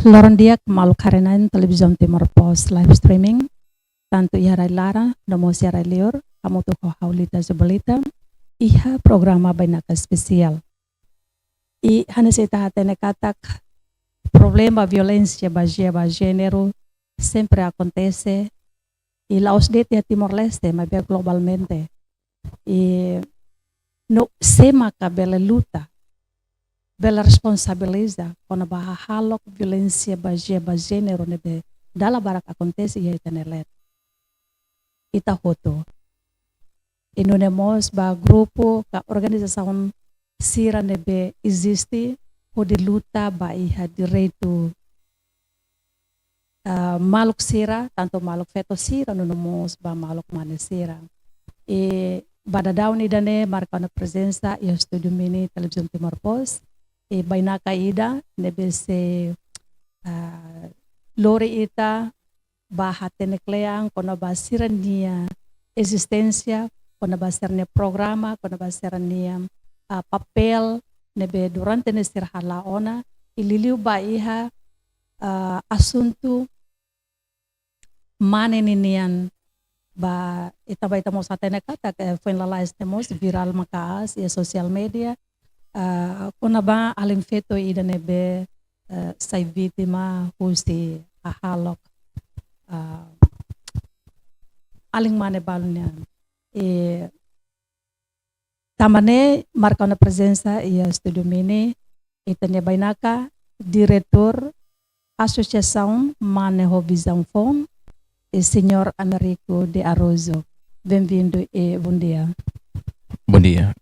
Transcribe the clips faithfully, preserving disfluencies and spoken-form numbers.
Loron di'ak maluk haree-na'in Televizaun Timor Post live streaming, tantu iha rai-laran no mós iha rai-liur, hamutuk ho ha'u Lita Zabaleta, iha programa Bainaka Espesiál. I hanesan ita hatene katak problema violénsia bazeia ba jéneru sempre akontese, i la'ós de'it iha Timor-Leste, maibé globalmente. I no sé maka bele luta, bele responsabiliza kona-ba hahalok violénsia bazeia ba jéneru ne'ebé dala barak akontese iha ita-nia leet. Ita hotu. I nune'e mós ba grupu ka organizasaun sira ne'ebé eziste hodi luta ba iha direitu, ah, maluk sira, tantu maluk feto sira, nune'e mós ba maluk mane sira. I ba dadaun ida-ne'e marka ona prezensa iha estúdiu mini Televizaun Timor Post. I bainaka ida ne'ebé sei, ah, lori ita ba hatene kle'an kona-ba sira-nia ezisténsia, kona-ba sira-nia programa, kona-ba sira-nia, ah, papél ne'ebé durante ne'e sira hala'o ona, i liuliu ba iha, ah, asuntu mane ninian ba ita ba ita mós hatene katak, eh, foin lalais ne'e mós virál maka'as iha sosiál media, ah, kona-ba alin feto ida ne'ebé, eh, sai vítima husi hahalok, ah, alin mane balu nian. I tanba ne'e marka ona prezensa iha estúdiu mini ita-nia bainaka, diretór Asosiasaun Mane ho Vizaun Foun, i señór Américo de Araújo. Benvindu i bondia. Bondia.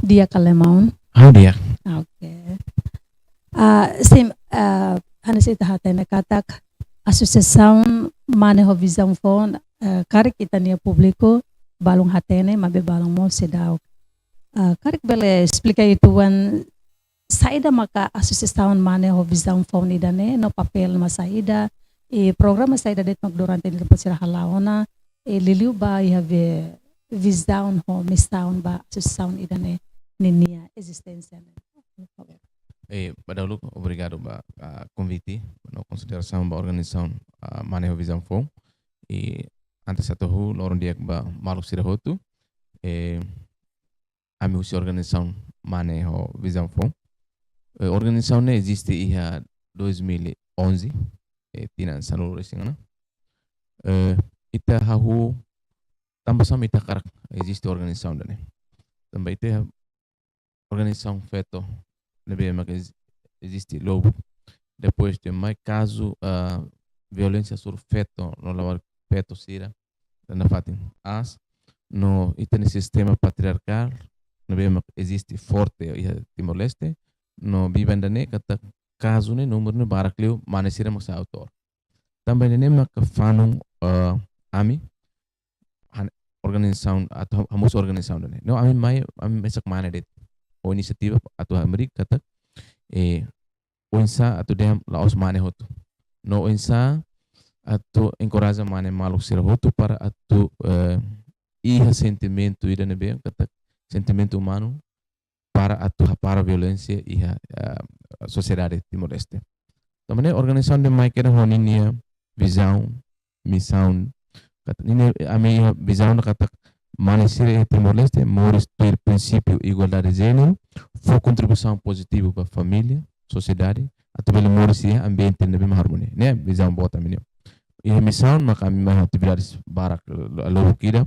Di'ak ka lae, maun? Ha'u di'ak. Oke. Ah, sin, ah, hanesan ita hatene katak Asosiasaun Mane ho Vizaun Foun, ah, karik ita-nia públiku balun hatene, maibé balun mós seidauk. Ah, karik bele esplika uitoan saida maka Asosiasaun Mane ho Vizaun Foun ida-ne'e, no papél mak saida, i programa saida de'it mak durante ne'e depois sira hala'o ona, i liuliu ba iha be vizaun ho misaun ba asosiasaun ida-ne'e ninia ezisténsia ne'e. Eh, ba dahuluk, obrigadu ba, ah, konvite, no konsiderasaun ba organizasaun, ah, Mane ho Vizaun Foun. I antes atu hahú, loron di'ak ba maluk sira hotu. Eh, ami husi organizasaun Mane ho Vizaun Foun. Eh, organizasaun ne'e eziste iha dois mil e onze, eh, tinan sanulu-resin ona. Eh, ita hahú tanba sá mak ita hakarak eziste organizasaun ida-ne'e. Tanba ita iha organizasaun feto ne'ebé mak ez-, eziste lubuk. Depois de mai kazu, ah, violénsia hasoru feto no labarik feto sira iha nafatin aas, no ita-nia sistema patriarkál ne'ebé mak eziste forte iha Timor-Leste, no biban ida-ne'e katak kazu ne'e númeru ne'e barak liu mane sira mak sai autór. Tanba ne'e mak fanun, eh, ami, han-, organizasaun atu ha-, hamosu organizasaun ida-ne'e. No ami mai, ami mesak mane de'it. Ho inisiativa atu hamriik katak, eh, oinsá atu dehan la'ós mane hotu. No oinsá atu enkoraja mane maluk sira hotu para atu, eh, iha sentimentu ida ne'ebé katak sentimentu umanu para atu hapara violénsia iha, ah, sosiedade Timor-Leste. Tanba ne'e organizasaun ida-ne'e mai kedas ho ninia vizaun, misaun, katak ninia, ami iha vizaun katak mane sira iha Timor-Leste moris tuir prinsípiu igualdade de jéneru, fó kontribuisaun pozitivu ba família, sosiedade, atu bele moris iha ambiente ne'ebé mak harmonia. Ne'e vizaun boot ami-nian. Iha misaun maka ami mai atividades barak lo-, lubuk ida.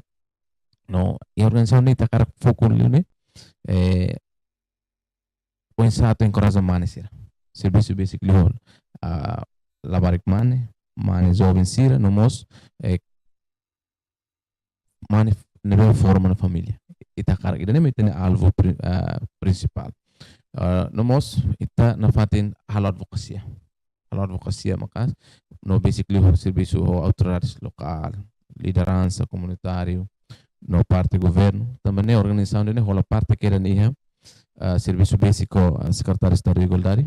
No, iha organizasaun ne'e ita hakarak foku liu ne'e, eh, oinsá atu enkoraja mane sira. Servisu besik liu, ah, labarik mane, mane joven sira, no mós, eh, mane ne'ebé forma ona família. Ita hakarak, ida-ne'e mak ita-nia alvu pri-, ah, prinsipál. Ah, no mós, ita nafatin halo advokasia. Halo advokasia maka'as, no besik liu servisu ho autoridades lokál, lideransa komunitáriu, no parte governu. Tanba ne'e organizasaun ida-ne'e hola parte kedas iha, ah, servisu besik ho, ah, Sekretáriu Estadu Igualdade.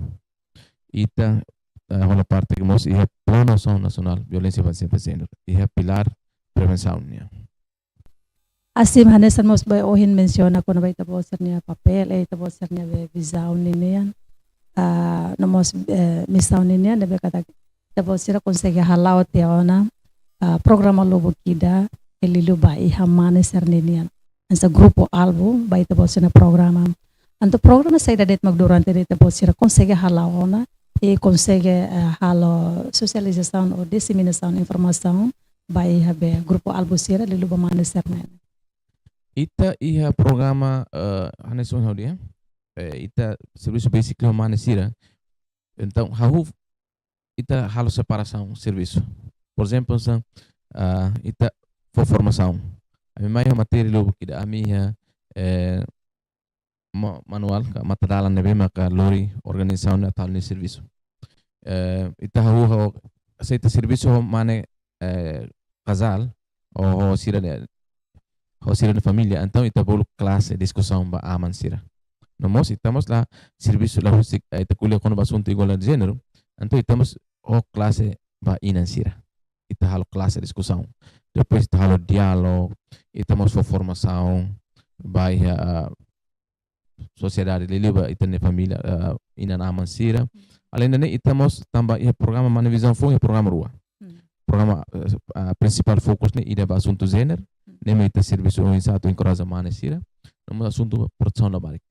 Ita, ah, hola parte mós iha Planu Asaun Nasionál Violénsia Bazeia ba Jéneru, iha pilár prevensaun nian. Hanesan mós ba ohin mensiona kona-ba ita-boot sira-nia papél, eh, ita-boot sira-nia be vizaun ninian. ah, no mós, eh, misaun ninian ne'ebé katak ita-boot sira konsege hala'o tiha ona, ah, programa lubuk ida, liuliu ba iha mane sira-nian. Hanesan grupu alvu ba ita-boot sira-nia programa. Entaun programa saida de'it mak durante ne'e ita-boot sira konsege hala'o ona, i konsege, eh, halo sosializasaun ou diseminasaun informasaun ba iha be grupu alvu sira, liuliu ba mane sira-nian. Ita iha programa, eh, hanesan ha'u dehan, eh, ita servisu basic liu mane sira. Entaun, hahú ita halo separasaun servisu. Por ezemplu, hanesan, ah, ita fó formasaun. Ami mai ho matéria lubuk ida, ami iha, eh, ma-, manuál ka matadalan ne'ebé maka lori organizasaun ne'e atu halo nia servisu. Eh, ita hahú ho, se ita servisu ho mane, eh, kazál, ou ho sira-nia, ho sira-nia família, entaun ita bolu klase diskusaun ba aman sira. No mós, ita mós la servisu la husik, eh, ita ko'alia kona-ba asuntu igualdade de jéneru, entaun ita mós ho klase ba inan sira. Ita halo klase diskusaun. Depois ita halo diálogu, ita mós fó formasaun ba iha, ah, sosiedade liuliu ba ita-nia família, ah, inan-aman sira. Aleinde ne'e, ita mós tanba iha programa Mane Vizaun foun, iha programa rua. Hmm. Programa, eh, ah, prinsipál fokus ne'e ida ba asuntu jéneru, hmm, ne'e mak ita servisu oinsá atu enkoraja mane sira, no mós asuntu protesaun labarik.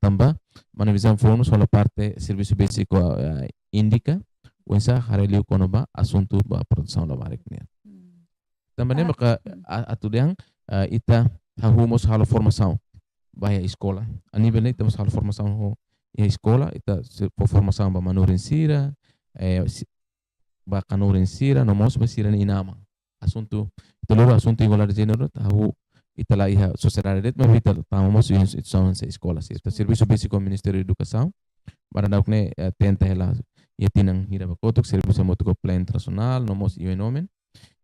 Tanba Mane Vizaun foun mós hola parte servisu báziku, eh, indika oinsá haree liu kona-ba asuntu ba protesaun labarik nian. Hmm. Tanba ne'e, ah, maka, hmm, a-, atu dehan, eh, ita hahú mós halo formasaun ba iha eskola. A nivel ne'e ita mós halo formasaun ho iha eskola, ita se-, fó formasaun ba manorin sira, eh, si-, ba kanorin sira, no mós ba sira-nia inan-aman. Asuntu, ita lori asuntu igualdade de jéneru, hahú ita la iha sosiedade de'it, maibé ita tama mós iha instituisaun hanesan eskola sira. Ita servisu báziku ho Ministériu Edukasaun, barak daudauk ne'e, eh, tenta hela iha tinan hira ba kotuk, servisu hamutuk ho Plan Internasionál, no mós U N Women.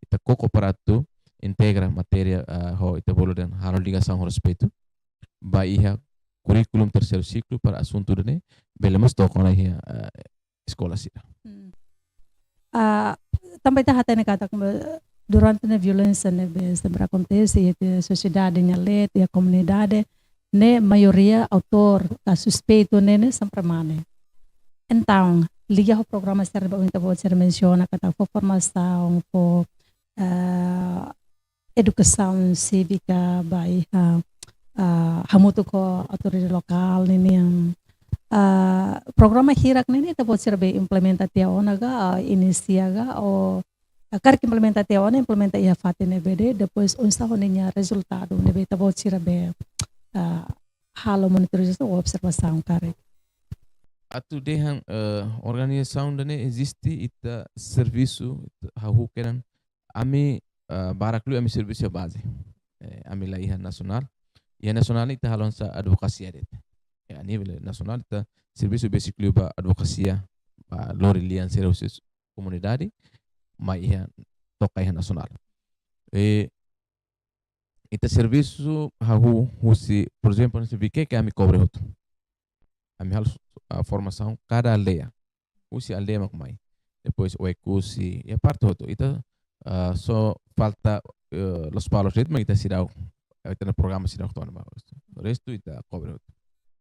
Ita koko para atu integra matéria, ah, ho ita bolu dehan halo ligasaun ho respeitu ba iha kurríkulu terseiru siklu para asuntu ida-ne'e bele mós toka ona iha, ah, eskola sira. Hmm. Ah, tanba ita hatene katak, eh, durante ne'e violénsia ne'ebé sempre akontese iha sosiedade nia leet, iha komunidade, ne'e maioria autór ka suspeitu ne'e, ne'e sempre mane. Entaun, liga ho programa sira-ne'ebé ohin ita-boot sira mensiona, katak fó formasaun, fó, eh, edukasaun sívika ba iha, ah, hamutuk ho autoridade lokál ninian. Ah, programa hirak ne'e ne'e ita-boot sira be implementa tiha ona ka, ah, inisia ka, ou, ah, karik implementa tiha ona, implementa iha fatin ne'ebé de'it, depois oinsá ho ninia rezultadu ne'ebé ita-boot sira be, ah, halo monitorizasaun ou observasaun karik. Atu dehan, eh, organizasaun ida-ne'e eziste, ita servisu, ita hahú kedan, ami, eh, barak liu ami servisu iha baze. Eh, ami la iha nasionál. Iha nasionál ne'e ita halo hanesan advokasia de'it. Eh, a nivel nasionál ita servisu báziku liu ba advokasia, ba lori lian sira husi komunidade, mai iha, toka iha nasionál. Eh, ita servisu hahú husi, por ezemplu, husi V Q ke ami kobre hotu. Ami halo, ah, formasaun kada aldeia. Husi aldeia mak mai. Depois Oekusi, iha parte hotu. Ita, ah, só falta, eh, Lospalos de'it mak ita seidauk, eh, ita-nia programa seidauk to'o ona ba. Restu ita kobre hotu.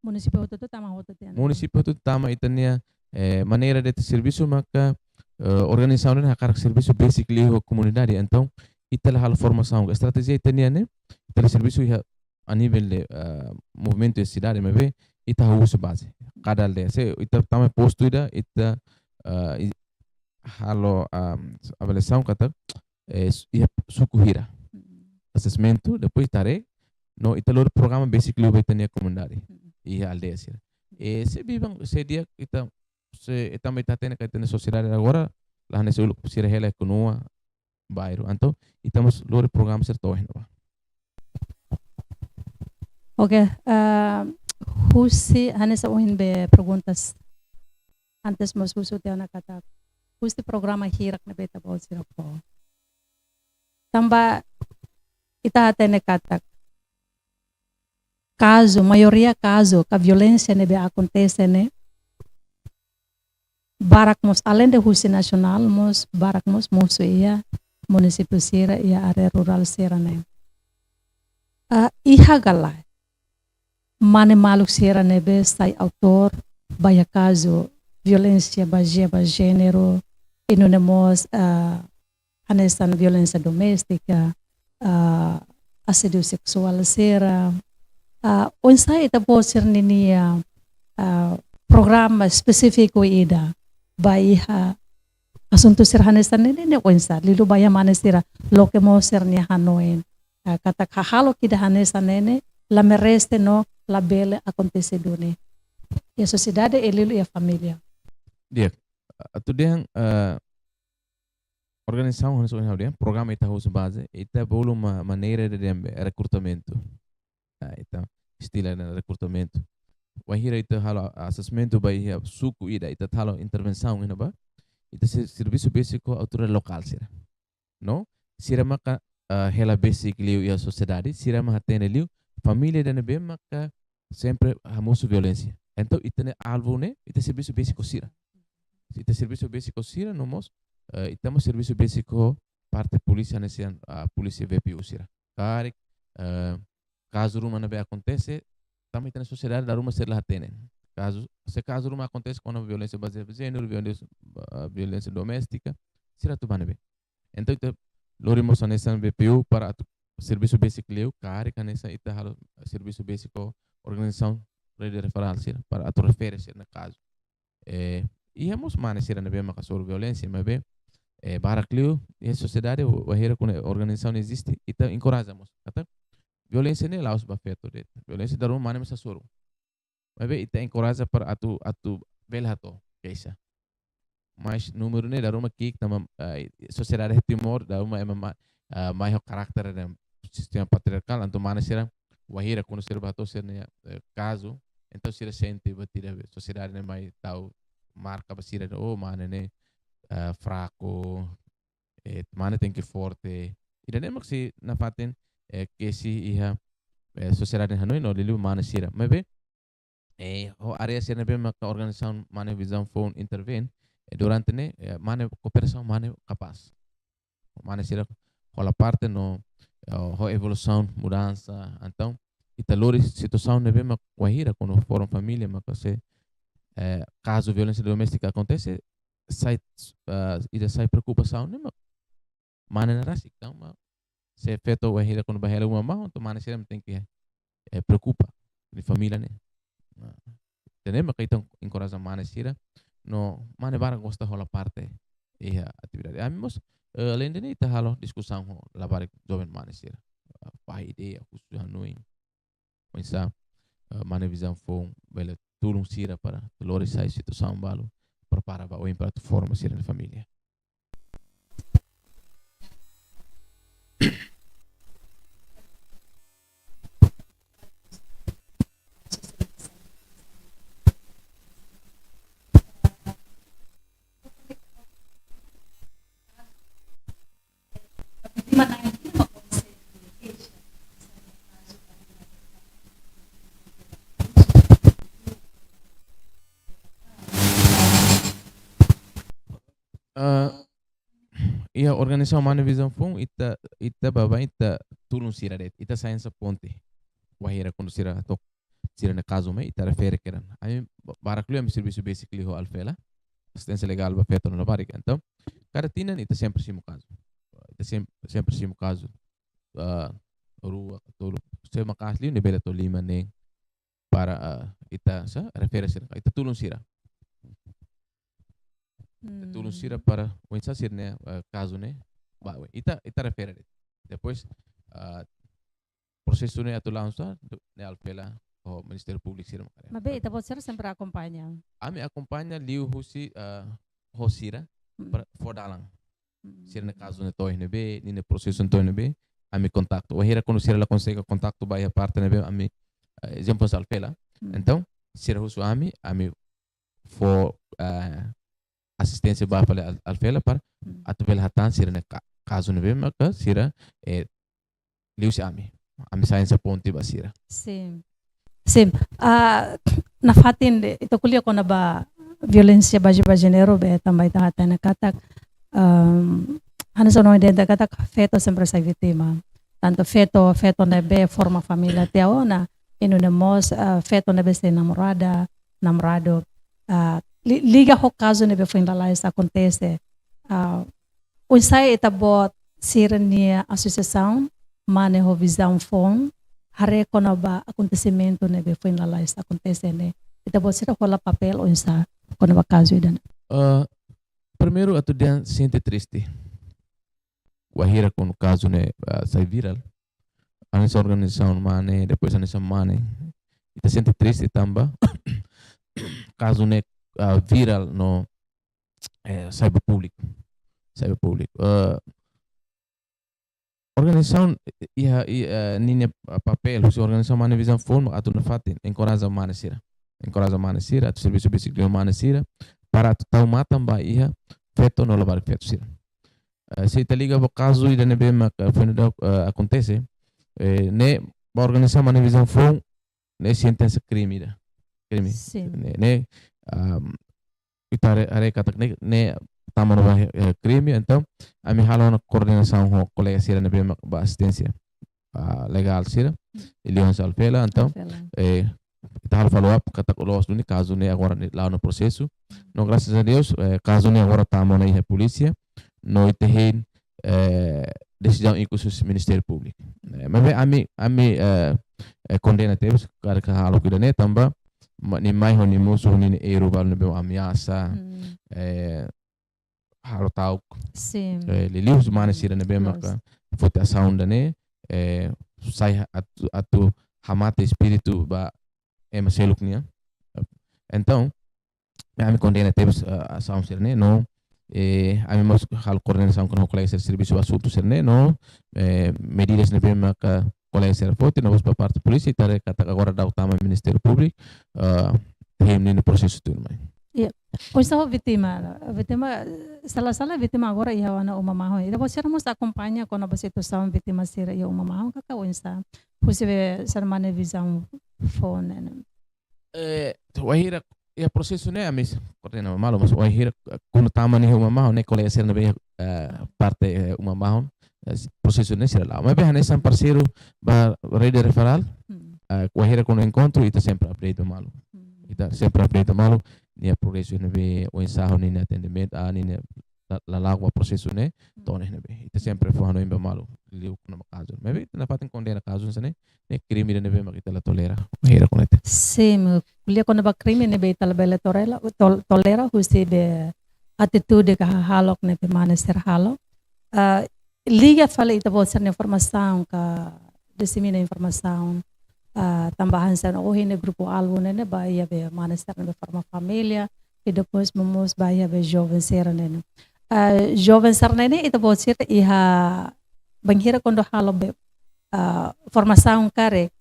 Munisípiu hotu-hotu tama hotu tiha ona. Munisípiu hotu tama ita-nia, eh, maneira de servisu maka, eh, organizasaun ne'e hakarak servisu báziku liu ho komunidade. Entaun, ita la halo formasaun. Estratéjia ita-nian ne'e, ita la servisu iha a nivel de, ah, movimentu de sidade, maibé ita hahú husi baze. Kada aldeia. Se ita tama postu ida, ita, ah, i-, halo, ah, avaliasaun katak, eh, s-, iha suku hira. Mm. Assessment, depois ita haree, no ita lori programa báziku liu ba ita-nia komunidade. Mm. Iha aldeia sira. Eh, se biban, se di'ak ita, se ita mai hatene katak ita-nia sosiedade agora, la hanesan uluk sira hela kontinua, bairru. Entaun, ita mós lori programa sira to'o iha ne'ebá. Oke, ah, husi, hanesan ohin be perguntas antes mós husu tiha ona katak, husi programa hirak ne'ebé ita-boot sira fó. Tanba ita hatene katak kazu, maioria kazu ka violénsia ne'ebé akontese ne'e, barak mós, aleinde husi nasionál, mós barak mós mosu iha munisípiu sira, iha área rurál sira-ne'e. Ah, iha ka lae, mane maluk sira ne'ebé sai autór ba iha kazu violénsia bazeia ba jéneru, i nune'e mós, ah, hanesan violénsia doméstika, ah, asédiu seksuál sira, ah, oinsá ita-boot sira-ninia, ah, programa espesífiku ida ba iha asuntu sira hanesan ne'e, ne'e oinsá, liuliu ba iha mane sira, loke mós sira-nia hanoin, ah, katak hahalok ida hanesan ne'e la merese no labele akontese duni iha sosiedade, i liuliu iha família. Di'ak, atu dehan, eh, organizasaun hanesan ohin ha'u dehan, programa ita husu baze, ita bolu ma-, maneira de, de rekrutamentu. Ah, ita estila de rekrutamentu. Wainhira ita halo assessment ba iha suku ida, ita halo intervensaun iha ne'ebá, ita se-, servisu besik ho autoridade lokál sira. No, sira maka, ah, hela besik liu iha sosiedade, sira mak hatene liu família ida ne'ebé maka sempre hamosu violénsia. Entaun, ita-nia alvu ne'e, ita servisu besik ho sira. Ita servisu besik ho sira, no mós, eh, ita mós servisu besik ho parte polísia ne'e sira, ah, polísia V P U sira. Karik, eh, kazu ruma ne'ebé akontese, tanba ita-nia sosiedade dala ruma sira la hatene. Kazu, se kazu ruma akontese kona-ba violénsia bazeia ba jéneru, violénsia, ah, violénsia doméstika, sira atu bá ne'ebé. Entaun, ita lori mós hanesan V P U para atu servisu besik liu, karik hanesan ita halo servisu besik ho organizasaun rede referál sira, para atu refere sira-nia kazu. Eh, iha mós mane sira ne'ebé maka hasoru violénsia, maibé, eh, barak liu, iha sosiedade, wa-, wainhira kuandu organizasaun eziste, ita enkoraja mós. Katak violénsia ne'e la'ós ba feto de'it. Violénsia dala ruma mane mós hasoru. Maibé ita enkoraja para atu, atu bele hato'o keixa. Mas númeru ne'e dala ruma ki'ik tanba, eh, sosiedade Timor, dala ruma ema ma-, ah, mai ho karakter de sistema patriarkál, entaun mane sira, wainhira kuandu sira bá hato'o sira-nia, eh, kazu, entaun sira sente buat ida be, sosiedade ne'e mai tau marka ba sira, oh, mane ne'e, eh, fraku, eh, mane tenke forte. Ida-ne'e mak sei nafatin, eh, kesi iha, eh, sosiedade hanoin no liuliu mane sira. Maibé, eh, ho área sira ne'ebé maka organizasaun Mane Vizaun foun intervene, eh, durante ne'e, eh, mane kooperasaun mane kapás. Mane sira hola parte no, eh, ho evolusaun, mudansa. Entaun, ita lori situasaun ne'ebé mak wainhira kuandu Fórum Família maka se, eh, kazu violénsia doméstika akontese, sai, eh, ida sai preokupasaun ne'e mak mane ne'e rasik, entaun, ma, se feto wainhira kuandu bá hela uma maun, entaun mane sira tenke, eh, preokupa nia família ne'e. Nah, ida-ne'e maka ita enkoraja mane sira, no mane barak gosta hola parte iha atividade. Ami mós, eh, além de ne'e, ita halo diskusaun ho labarik joven mane sira. Ah, fahe ideia, husu hanoin. Oinsá, eh, Mane Vizaun foun bele tulun sira para lori sai situasaun balu, prepara ba oin para atu forma sira-nia família. Ah, iha organizasaun Mane Vizaun foun, ita, ita baibain, ita tulun sira de'it, ita sai hanesan ponte. Wainhira kuandu sira to'o sira-nia kazu mai, ita refere kedan. Ami ba-, barak liu ami servisu besik liu ho Alfela, asisténsia legál ba feto no labarik. Entaun, kada tinan ita sempre simu kazu. Ita sem-, sempre simu kazu, ah, rua, tolu. Se maka'as liu, ne'e bele to'o lima, neen. Para, ah, ita, sa, refere sira, ita tulun sira. Ita tulun sira para oinsá sira-nia, ah, kazu ne'e bá oin. Ita, ita refere de'it. Depois, ah, prosesu ne'e atu la'o oinsá, ne'e Alfela ho Ministériu Públiku sira mak haree. Maibé ita-boot sira sempre akompaña? Ami akompaña liuhusi, ah, ho sira, para fó dalan. Sira-nia kazu ne'e to'o iha ne'ebé, ninia prosesu ne'e to'o iha ne'ebé, ami kontaktu. Wainhira kuandu sira la konsege kontaktu ba iha parte ne'ebé, ami, eh, ezemplu hanesan Alfela. Entaun, sira husu ami, ami fó, eh, asisténsia ba fali Al-, Alfela para atu bele hatán sira-nia ka-, kazu ne'ebé maka sira, eh, liuhusi ami. Ami sai hanesan ponte ba sira. Sin. Sin. Ah, nafatin de'it, ita ko'alia kona-ba violénsia bazeia ba jéneru be tanba ita hatene katak, ehm, hanesan ohin dehan katak feto sempre sai vítima. Tantu feto, feto ne'ebé forma família tiha ona, i nune'e mós, ah, feto ne'ebé sai namorada, namoradu. Ah, li-, liga ho kazu ne'ebé foin lalais akontese. Ah, oinsá ita-boot sira-nia asosiasaun mane ho vizaun foun haree kona-ba akontesimentu ne'ebé foin lalais akontese ne'e? Ita-boot sira hola papél oinsá kona-ba kazu ida-ne'e? Ah, primeiru, atu dehan sente triste. Wainhira kuandu kazu ne'e, ah, sai virál, hanesan organizasaun mane, depois hanesan mane, ita sente triste tanba kazu ne'e, ah, virál no, eh, sai ba públiku, sai ba públiku. Ah, organizasaun iha, i, eh, ninia, ah, papél, husi organizasaun mane vizaun foun, atu nafatin enkoraja mane sira. Enkoraja mane sira, atu servisu besik liu mane sira, para atu tau matan ba iha feto no labarik-feto sira. Eh, se ita liga ba kazu ida ne'ebé mak, eh, foin daudauk, eh, akontese, eh, ne'e ba organizasaun mane vizaun foun, ne'e sentensa krime ida. Krime. Sin. Ne'e, ne'e, am, ita haree, haree katak ne'e, ne'e tama ona ba, eh, krime, entaun ami halo ona koordenasaun ho kolega sira ne'ebé mak ba asisténsia, ah, legál sira, i liuhusi Alfela, entaun, Alfela, eh, ita halo follow up katak loos duni kazu ne'e agora ne'e la'o ona prosesu. No, grasas a Deus, eh, kazu ne'e agora tama ona iha polísia, no ita hein, eh, desizaun ikus husi Ministériu Públiku. Eh, maibé ami, ami, eh, eh, kondena tebes karik hahalok ida-ne'e tanba ma-, nia mai ho nia mosu ho ninia erru balu ne'ebé ameasa, Hmm. eh, halo ta'uk. Sin. Eh, liuliu husi mane sira ne'ebé Loos. maka foti asaun ida-ne'e, eh, sai ha-, atu, atu hamate espíritu ba ema seluk nian. Entaun, ami kondena tebes, eh, asaun sira-ne'e, no, eh, ami mós halo koordenasaun ho kolega sira servisu asuntu sira-ne'e, no, eh, medidas ne'ebé maka kolega sira foti, no mós ba parte polísia, ita haree katak agora daudauk tama Ministériu Públiku, eh, hein ninia prosesu tuirmai. Iya. Oinsá ho vítima, vítima, sala-sala vítima agora iha ona uma mahon. Ita-boot sira mós akompaña kona-ba situasaun vítima sira iha uma mahon, ka oinsá? Husi be sira mane vizaun foun ne'e. Eh, wainhira iha prosesu ne'e, ami koordena malu, mas wainhira, eh, kuandu tama iha uma mahon, ne'e kolega sira ne'ebé, eh, parte, eh, uma mahon, eh, prosesu ne'e sira la'o. Maibé hanesan parseiru ba rede referál, Hmm. eh, wainhira kuandu enkontru, ita sempre update malu. Hmm. Ita sempre update malu, nia progresu ne'ebé, oinsá ho ninia atendimentu, ah, ninia la-, lala'ok ba prosesu ne'e, Hmm. to'o ne'ebé. Ita sempre fó hanoin ba malu, liu kona-ba kazu. Maibé ita nafatin kondena kazu hanesan ne'e, ne'e krime ida ne'ebé mak ita la tolera. Hira konete. Sin, ko'alia kona-ba krime ne'ebé ita labele tolera, tol-, tolera husi be atitude ka hahalok ne'ebé mane sira halo. Ah, liga fali ita-boot sira-nia formasaun ka disemina informasaun, ah, tanba hanesan ohin ne'e grupu alvu ne'e, ne'e ba iha be mane sira ne'ebé forma família, i depois mós ba iha be joven sira ne'e. Ah, joven sira ne'e, ita-boot sira iha bainhira kuandu halo be, ah, formasaun karik,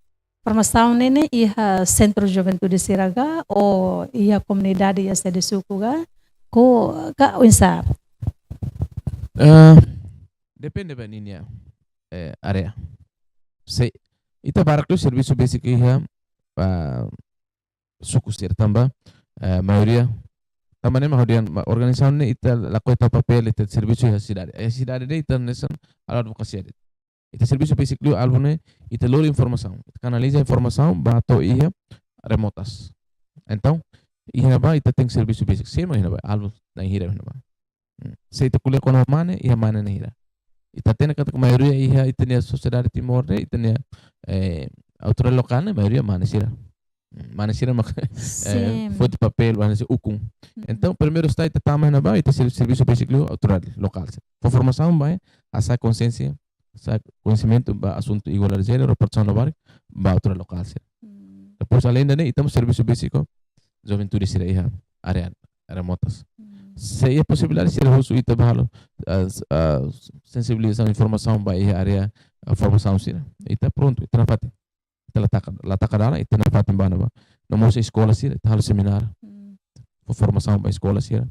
formasaun ne'e iha sentru juventude sira ka, ou iha komunidade iha sede suku ka, ka oinsá? Eh, depende ba ninia, eh, área. Se ita barak liu servisu besik iha, ah, suku sira tanba, eh, maioria, tanba ne'e mak ha'u dehan, ma-, organizasaun ne'e ita lakohi tau papél, ita servisu iha sidade. Iha sidade de'it ita hanesan halo advokasia de'it. Ita servisu besik liu alvu ne'e, ita lori informasaun, ita kanaliza informasaun ba to'o iha remotas. Entaun, iha ne'ebá ita tenke servisu besik, sé mak iha ne'ebá, alvu na'in hira iha ne'ebá. Hmm. Se ita ko'alia kona-ba mane, iha mane na'in hira. Ita hatene katak maioria iha ita-nia sosiedade Timor ne'e, ita-nia, eh, autoridade lokál ne'e, maioria mane sira. Hmm, mane sira mak, eh, Sin. foti papél, hanesan ukun. Hmm. Entaun, primeiru estapu ita tama iha ne'ebá, ita ser-, servisu besik liu autoridade lokál sira. Fó formasaun ba, eh, hasa'e konsiénsia, hasa'e koñesimentu ba asuntu igualdade de jéneru, protesaun labarik, ba autoridade lokál sira. Hmm. Depois, aleinde ne'e, ita mós servisu besik ho juventude sira iha área remotas. Hmm. Se iha posibilidade sira husu ita ba halo, ah, s-, ah, sensibilizasaun, informasaun ba iha área, ah, formasaun sira. Ita prontu, ita nafatin. Ita la taka, la taka dalan, ita nafatin ba ne'ebá. No mós eskola sira, ita halo semináriu. Hmm. Fó formasaun ba eskola sira,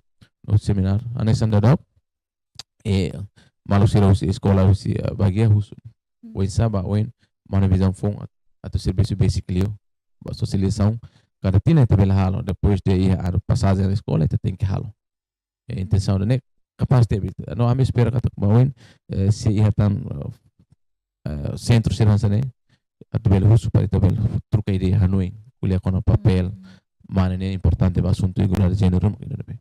no semináriu. Hanesan daudauk, eh, maluk sira husi eskola, husi, eh, bainhira husu. Hmm. Oinsá ba oin, mane vizaun foun at-, atu servisu besik liu. Ba sosializasaun, kada tinan ita bele halo, depois de iha anu pasajen eskola, ita tenke halo. Eh, intensaun ne'e kapás tebes. No, ami espera katak ba oin, eh, se iha tan, eh, eh, sentru sira hanesan ne'e, atu bele husu para ita bele troka ideia hanoin, ko'alia kona-ba papél, Hmm. mane ne'e importante ba asuntu igualdade de jéneru mak ida-ne'ebé.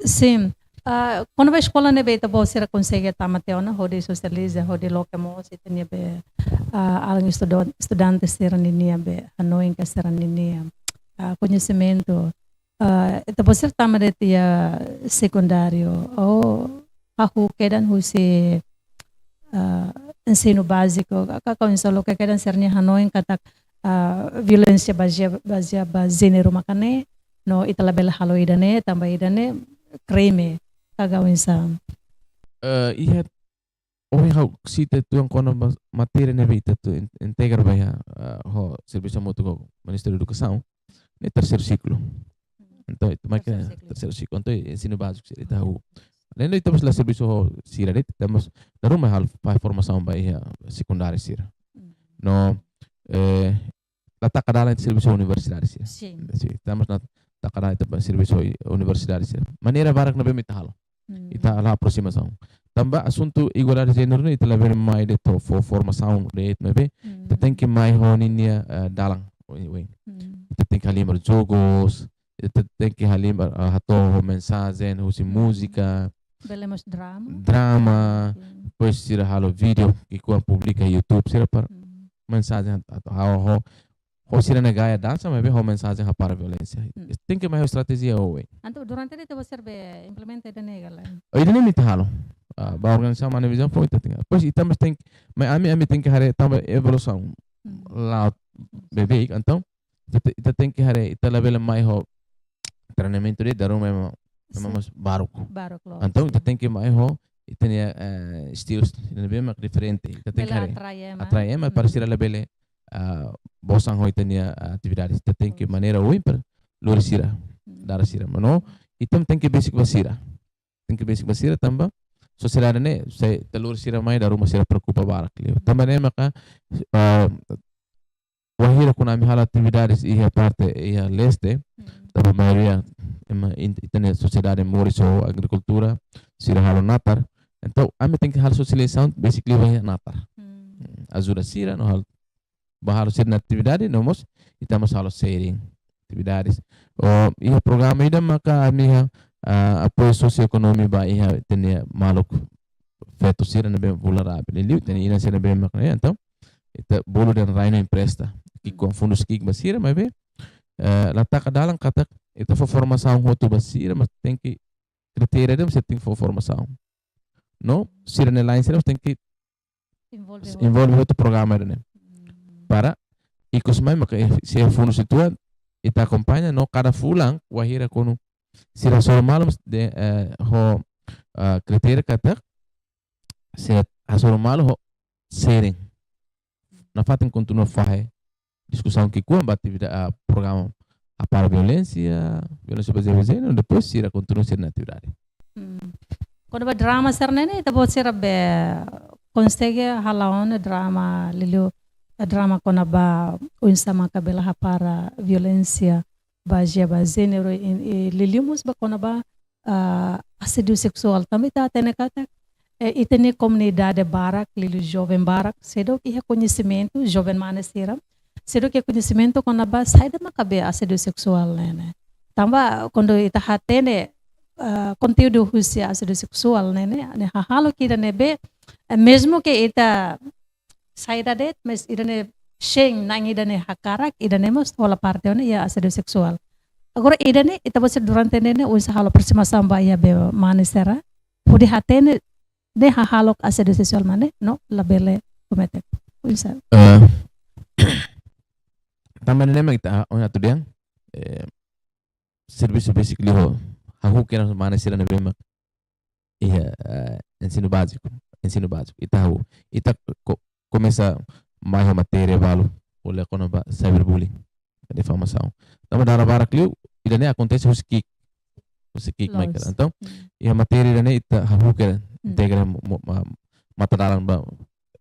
Sin. Ah, kona-ba eskola ne'ebé ita-boot sira konsege tama tiha ona, hodi sosializa, hodi loke mós ita-nia be, ah, alin estudan-, estudante sira-ninia be, hanoin ka sira-ninia, ah, koñesimentu. Ah, ita-boot sira tama de'it iha sekundáriu. Ou hahú kedan husi, ah, ensinu báziku, ka, ka, ka oinsá loke kedan sira-nia hanoin katak, ah, violénsia bazeia, bazeia ba jéneru maka ne'e, no ita labele halo ida-ne'e, tanba ida-ne'e krime, ka oinsá. Eh, iha, ohin ha'u sita uitoan kona-ba matéria ne'ebé ita atu in-, integra ba iha, eh, ho servisu hamutuk ho Ministériu Edukasaun, ne'e terseiru siklu. Entaun, ita mai ke terseiru siklu. Terseiru siklu. Entaun, ensinu báziku sira ita hahú. Alende ita mós la servisu ho sira de'it, ita mós dala ruma halo, fahe formasaun ba iha sekundáriu sira. Mm. No, eh, la taka dalan servisu universidade sira. Sin. Sin, ita mós la taka dalan ita ba servisu ho universidade sira. Maneira barak ne'ebé mak ita halo. Mm. Ita halo aprosimasaun. Tanba asuntu igualdade de jéneru ne'e ita labele mai de'it fó formasaun de'it maibé. Mm. Ita tenke mai ho ninia, eh, dalan. Oin, oin. Mm. Ita tenke halimar jogos, ita tenke halimar, ah, hato'o mensajen husi múzika, bele mós drama. Drama, mm, depois sira halo vídeo, ki'ikoan publika YouTube, sira para, mm, mensajen atu, atu halo ho, ho sira-nia gaya dansa, maibé ho mensajen hapara violénsia. Mm. Tenke mai ho estratéjia oioin. Entaun, durante ita-boot sira be implementa ida-ne'e ka lae? Oh, ida-ne'e mak ita halo. Ah, ba organizasaun Mane Vizaun foin ita tenke. Depois, ita mós tenke, mai ami, ami tenke haree tanba evolusaun. Mm. La'o beibeik, entaun, ita te-, ita tenke haree, ita labele mai ho treinamentu de'it, dala ruma ema, ema, sin, mós baruk. Baruk loos. Entaun, ita tenke mai ho, ita-nia, eh, estilu, ida-ne'ebé mak diferente. Ita tenke, bele haree, atrai ema. Atrai ema, para, mm, sira labele, ah, bosan ho ita-nia, ah, atividade. Ita tenke, loos, maneira oioin para lori sira, mm, dada sira. Mano, ita tenke besik ba sira. Tenke besik ba sira tanba sosiedade ne'e, se ita lori sira mai, dala ruma sira preokupa barak liu. Tanba ne'e maka, ah, wainhira kuandu ami halo atividades iha parte iha leste, mm, tanba maioria ema in-, ita-nia sosiedade moris ho agrikultura, sira halo natar. Entaun, ami tenke halo sosializasaun, besik liu ba iha natar. Mm. Mm, ajuda sira, no halo, ba halo sira-nia atividade, no mós, ita mós halo sharing atividades. Ou, iha programa ida maka ami iha, ah, apoiu sosioekonómiku ba iha ita-nia maluk feto sira ne'ebé vulneravel. Liuliu ita-nia inan sira ne'ebé mak ne'e, entaun, ita bolu dehan rai no empresta. Ki'ik, mm, ho fundus ki'ik ba sira, maibé, eh, la taka dalan katak ita fó formasaun hotu ba sira, mas tenke kritéria de'it, mas sira tenke fó formasaun. No, sira-nia la'en sira tenke envolve, envolve hotu, hotu programa ida-ne'e. Mm. Para, ikus mai, maka, eh, se fundus uitoan, ita akompaña, no kada fulan, wainhira kuandu sira hasoru malu, mas de, eh, ho, ah, kritéria katak, sira hasoru malu ho sharing. Nafatin kontinua fahe diskusaun ki'ikoan ba atividade, ah, programa hapara violénsia, violénsia bazeia ba jéneru, depois sira kontinua sira-nia atividade. Hmm. Kona-ba drama sira-ne'e ne'e, ita-boot sira be konsege hala'o ona drama liuliu, eh, drama kona-ba oinsá maka bele hapara violénsia bazeia ba jéneru, i, i liuliu mós ba kona-ba, ah, asédiu seksuál. Tanba ita hatene katak, eh, ita-nia komunidade barak, liuliu joven barak, seidauk iha koñesimentu, joven mane sira, seidauk iha koñesimentu kona-ba saida maka be asédiu seksuál ne'e, ne'e. Tanba kuandu ita hatene, ah, konteúdu husi asédiu seksuál ne'e, ne'e, ne'e hahalok ida ne'ebé, eh, mezmu ke ita saida de'it, mas ida-ne'e sein, na'in ida-ne'e hakarak, ida-ne'e mós hola parte ona iha asédiu seksuál. Agora, ida-ne'e, ita-boot sira durante ne'e, ne'e, oinsá halo aprosimasaun ba iha be mane sira, hodi hatene, ne'e hahalok asédiu seksuál mak ne'e, no labele komete. Oinsá. Eh, tanba ne'e mak ita, ohin atu dehan, eh, servisu besik liu ho, hahú kedas mane sira ne'ebé mak iha, eh, ensinu báziku, ensinu báziku. Ita hahú, ita ko-, komesa mai ho matéria balu, ko'alia kona-ba cyberbullying, difamasaun. Tanba dala barak liu, ida-ne'e akontese husi ki'ik, husi ki'ik mai kedas. Loos. Entaun, hmm, iha matéria ida-ne'e ita hahú kedas, hmm, integra mo-, mo-, ma-, matadalan ba,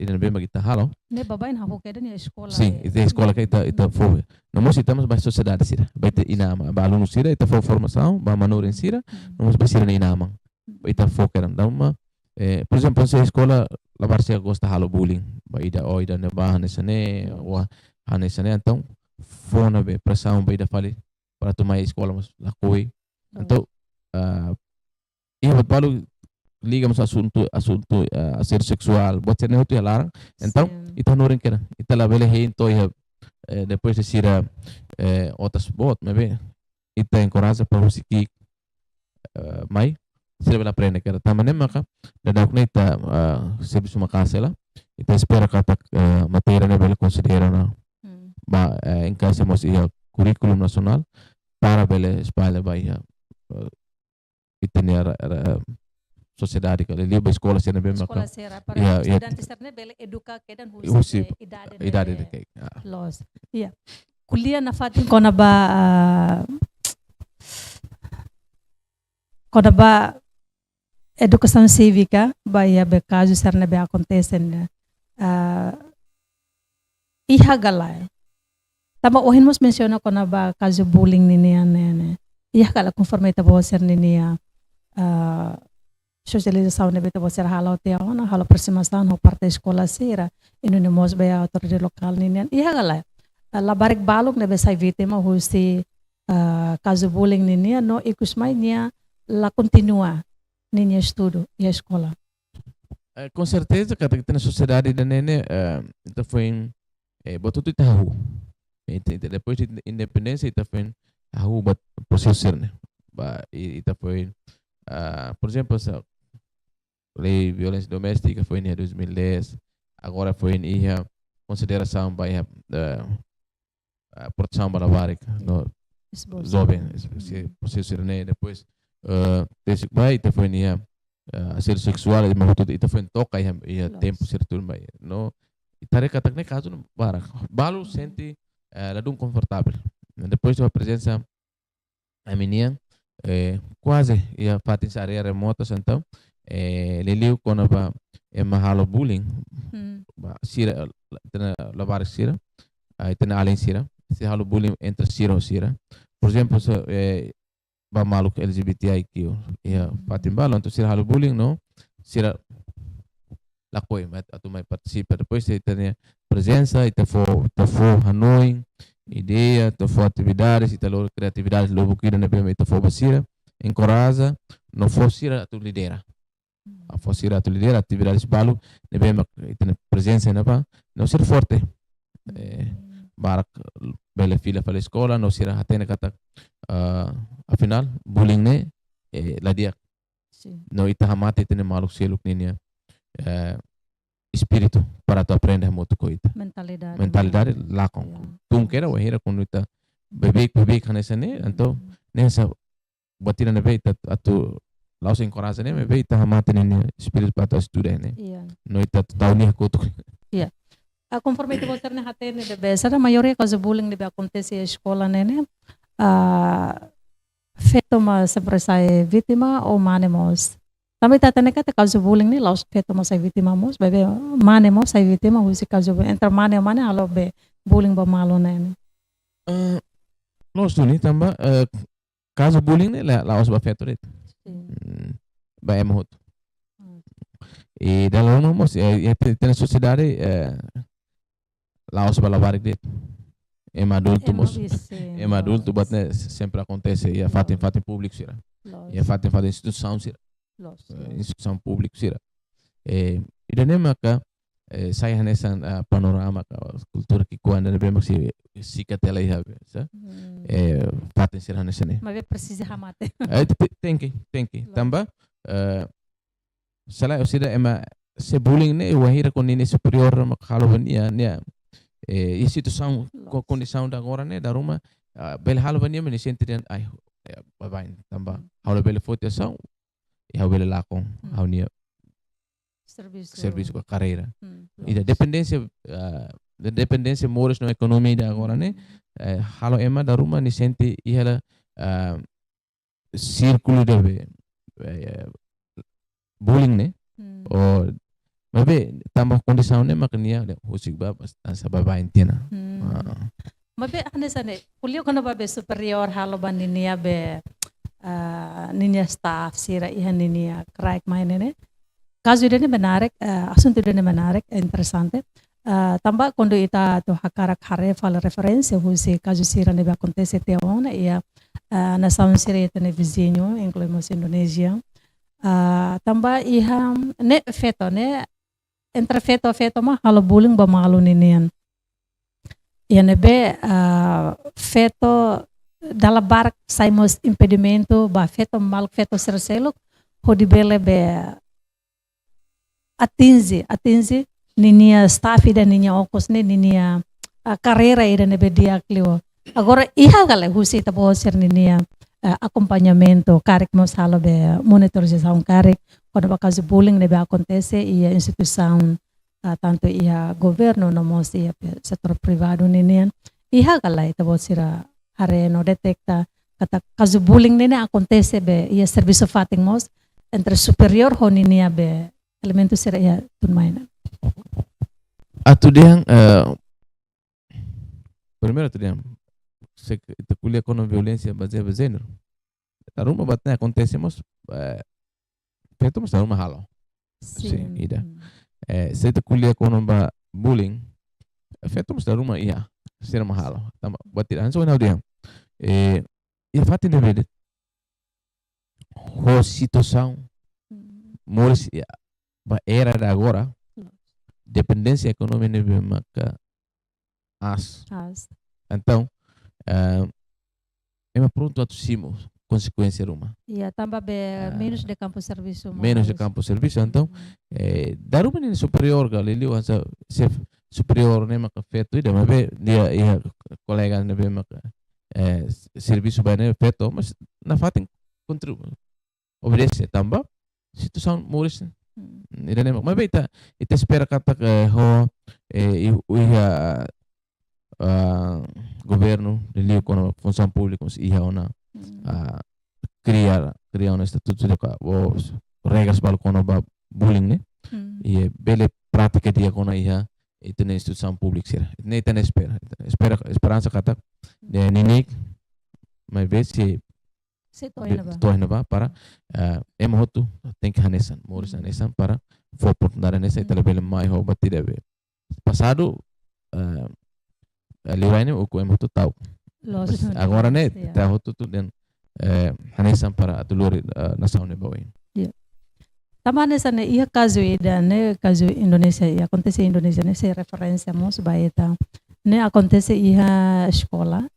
ida ne'ebé mak ita halo. Ne'e baibain hahú kedas iha eskola. Sin, eh, ita eskola ke ita, ita, hmm, fó. No mós ita mós ba sosiedade sira, ba ita inan-aman, ba alunu sira, ita fó formasaun, ba manorin sira, hmm, no mós ba sira-nia inan-aman. Ita fó kedas. Entaun, ma, eh, por ezemplu, se eskola labarik sira gosta halo bullying ba ida, oh, ida-ne'ebá hanesan ne'e, hmm, ou hanesan ne'e, entaun, fó ona be presaun ba ida fali, atu mai eskola mós lakohi. Entaun, ah, iha buat balu liga mós asuntu, asuntu, ah, asédiu seksuál, buat sira-ne'e hotu iha laran. Entaun, sin, ita hanorin katak ita labele hein to'o iha, eh, depois de sira, eh, otas boot, maibé ita enkoraja para husi ki'ik, eh, mai, sira bele aprende katak. Tanba ne'e maka, daudaun ne'e ita, eh, servisu maka'as hela, ita espera katak, eh, matéria ne'e bele konsidera ona. Hmm. Ba, eh, enkaixa mós iha kurríkulu nasionál para bele espalla ba iha, eh, ita-nia ra-, ra-, sosiedade ka, liuliu ba eskola sira ne'ebé maka. Eskola sira, para, ya, ya, estudante sira-ne'e bele eduka kedan husi, husi, eh, idade, idade ne'e, ne'e, ya. Loos. Iya. Ko'alia nafatin kona-ba, ah, kona-ba edukasaun sívika, ba iha be kazu sira ne'ebé akontese ne'e. Ah, iha ka lae. Tanba ohin mós mensiona kona-ba kazu bullying ninian ne'e, ne'e. Iha ka lae konforme ita-boot sira-ninia, ah, sosializasaun ne'ebé ita-boot sira halo tiha ona, halo aprosimasaun ho parte eskola sira, i nune'e mós ba iha autoridade lokál ninian. Iha ka lae, ah, labarik balun ne'ebé sai vítima husi, ah, kazu bullying ninian, no ikus mai nia la kontinua ninia estudu iha eskola. Eh, com certeza, katak ita-nia sosiedade ida-ne'e ne'e, eh, ita foin, eh, buat hotu ita hahú. Ita, ita, depois de independénsia, ita foin hahú buat prosesu sira-ne'e. Ba, i-, ita foin, ah, por exemplo, sa-, lei violénsia doméstika foin iha dois mil e dez, agora foin iha konsiderasaun ba iha, eh, ah, protesaun ba labarik, no, esbosu, joven, es-, si, prosesu sira-ne'e, depois, eh, tesi bai, ita foin iha, eh, asédiu seksuál, i mak hotu ita foin toka iha, iha, loos, tempu sira tuirmai, no, ita haree katak ne'e kazu ne'e barak. Balu, mhm, sente, eh, ladún konfortavel. Depois de prezensa ami-nian, eh, kuaze iha fatin sira área remotas, entaun, eh, liuliu kona-ba ema halo bullying, hmm, ba sira, ita-nia labarik sira, ah, ita-nia alin sira, sira halo bullying entre sira ho sira. Por exemplo, se, eh, ba maluk L G B T I Q, iha, hmm, fatin balu, entaun sira halo bullying, no, sira lakohi mai, atu mai partisipa. Depois ita-nia prezensa, ita fó, ita fó hanoin, ideia, ita fó atividades, ita lori kriatividades lubuk ida ne'ebé ita fó ba sira, enkoraja, no fó sira atu lidera. A fó sira atu lidera atividades balu ne'ebé mak ita-nia prezensa ne'ebá, no sira forte. Eh, barak bele fila fali eskola, no sira hatene katak, ah, afinál, bullying ne'e, eh, la di'ak. Sin. No ita hamate ita-nia maluk seluk ninia, eh, espíritu para atu aprende hamutuk ho ita. Mentalidade. Mentalidade lakon. Ya. Tun kera wainhira kuandu ita beibeik, beibeik hanesan ne'e, hmm, entaun, hanesan buat ida ne'ebé ita atu la'ós enkoraja ne'e, maibé ita hamate ninia espíritu para atu estuda ne'e. Iya. No ita atu tau nia kotuk. Iya. Ah, konforme ita-boot sira-ne'e hatene ne'ebé, sá duni maioria kazu bullying ne'ebé akontese iha eskola ne'e, ne'e, ah, feto mak sempre sai vítima ou mane mós? Tanba ita hatene katak kazu bullying ne'e la'ós feto mak sai vítima mós, maibé mane mós sai vítima husi kazu bu-, entre mane ho mane halo be bullying ba malu ne'e, ne'e. Eh, loos duni tanba, eh, kazu bullying ne'e la, la'ós ba feto de'it. Sin. Hmm, ba ema hotu. Hmm. I dala ruma mós, eh, iha ita-nia sosiedade, eh, la'ós ba labarik de'it. Ema adultu mós. Ema, isin, ema adultu, loos, buat ne'e sempre akontese iha, loos, fatin-fatin públiku sira. Loos. Iha fatin-fatin instituisaun sira. Loos, eh, loos, instituisaun públiku sira. Eh, ida-ne'e maka, eh, sai hanesan, ah, panorama ka kultura ki'ikoan ida ne'ebé mak sei sikat hela iha be, sá? Hmm. Eh, fatin sira hanesan ne'e. Maibé presiza hamate. Eh, te-, tenke, tenke. Loos. Tanba, eh, selae orsida ema se bullying ne'e, wainhira kuandu ninia superiór mak halo ba nia, nia, eh, iha situasaun, loos, ko-, kondisaun ida agora ne'e, dala ruma, ah, bele halo ba nia, nia sente dehan, ai, eh, baibain, tanba, hmm, ha'u labele foti asaun, i ha'u bele lakon, hmm, ha'u-nia servisu, servisu ka karreira. Hmm, ida, loos, dependénsia, ah, dependénsia moris no ekonomia ida agora ne'e, hmm, eh, halo ema dala ruma nia sente iha la, ah, sírkulu ida be, eh, bullying ne'e. Hmm. O, maibé tanba kondisaun ne'e maka nia dehan husik ba, mas hanesan baibain tiha ona. Hmm. Ah. Maibé hanesan ne'e, ko'alia kona-ba be superiór halo ba ninia be, ah, ninia staff sira iha ninia kraik mai ne'e, ne'e. Kazu ida-ne'e menarik, eh, asuntu ida-ne'e menarik, eh, interesante. Eh, tanba kuandu ita atu hakarak haree fali referénsia husi kazu sira ne'ebé akontese tiha ona iha ah, nasaun sira ita-nia viziñu, inklui mós Indonézia. Ah, tanba iha ne'e feto, ne'e entre feto, feto mak halo bullying ba malu ninian. Iha ne'ebé, ah, feto dala barak sai mós impedimentu ba feto, maluk feto sira seluk hodi bele be atinje, atinje ninia staff ida, ninia okos ne'e, ninia, ah, karreira ida ne'ebé di'ak liu. Agora iha ka lae husi ita-boot sira ninia, ah, akompañamentu karik, mós halo be monitorizasaun karik kona-ba kazu bullying ne'ebé akontese iha instituisaun, ah, tantu iha governu no mós iha pe-, setór privadu ninian. Iha ka lae ita-boot sira haree no deteta katak kazu bullying ne'e ne'e akontese be iha servisu fatin mós entre superiór ho ninia be elementu sira iha tun-mai ne'e? Atu dehan, eh, primeiru atu dehan, se ita ko'alia kona violénsia bazeia ba jéneru, dala ruma buat ne'e akontese mós, eh, feto mós dala ruma halo. Sin. Sin, ida. Hmm. Eh, se ita ko'alia kona-ba bullying, feto mós dala ruma iha, sira mak halo. Tanba, buat ida, hanesan ohin ha'u dehan. Eh, iha fatin ne'ebé de'it, ho situasaun, hmm, moris iha, ba era ida agora, hmm, dependénsia ekonomia ne'ebé maka aas. Aas. Entaun, eh, ema prontu atu simu konsekuénsia ruma. Ya, tanba be, ah, menus de kampu servisu, menus de mós kampu servisu, entaun, hmm, eh, dala ruma ninia superiór ka liuliu hanesan xefe superiór ne'e maka feto ida, maibé iha, iha kolega ne'ebé maka, eh, servisu ba ne'e feto, mas nafatin kontribu-, obedese tanba situasaun moris. Hmm. Ida-ne'e mak, maibé ita, ita espera katak, eh, ho, eh, i-, iha, ah, governu liuliu kona funsaun públika mós iha ona, hmm, ah, kria, kria ona estatutu ka, ou regras balu kona-ba bullying ne'e. Hmm. I bele prátika di'ak ona iha ita-nia instituisaun públika sira. Ne'e ita-nia espera. Espera, esperansa katak, hmm, eh, neineik, maibé sei sei to'o iha ne'ebá. To'o iha ne'ebá para, eh, ema hotu tenke hanesan, moris, hmm, hanesan para fó oportunidade hanesan, hmm, ita labele mai ho buat ida be pasadu, eh, eh, liurai ne'e ukun ema hotu ta'uk. Loos. Mas agora ne'e, ya, ita hotu-hotu dehan, eh, hanesan para atu lori, eh, nasaun ne'e ba oin. Ya. Tanba hanesan ne'e iha kazu ida ne'e, kazu Indonézia, ya, akontese Indonézia ne'e, sei referénsia mós ba ita. Ne'e akontese iha eskola,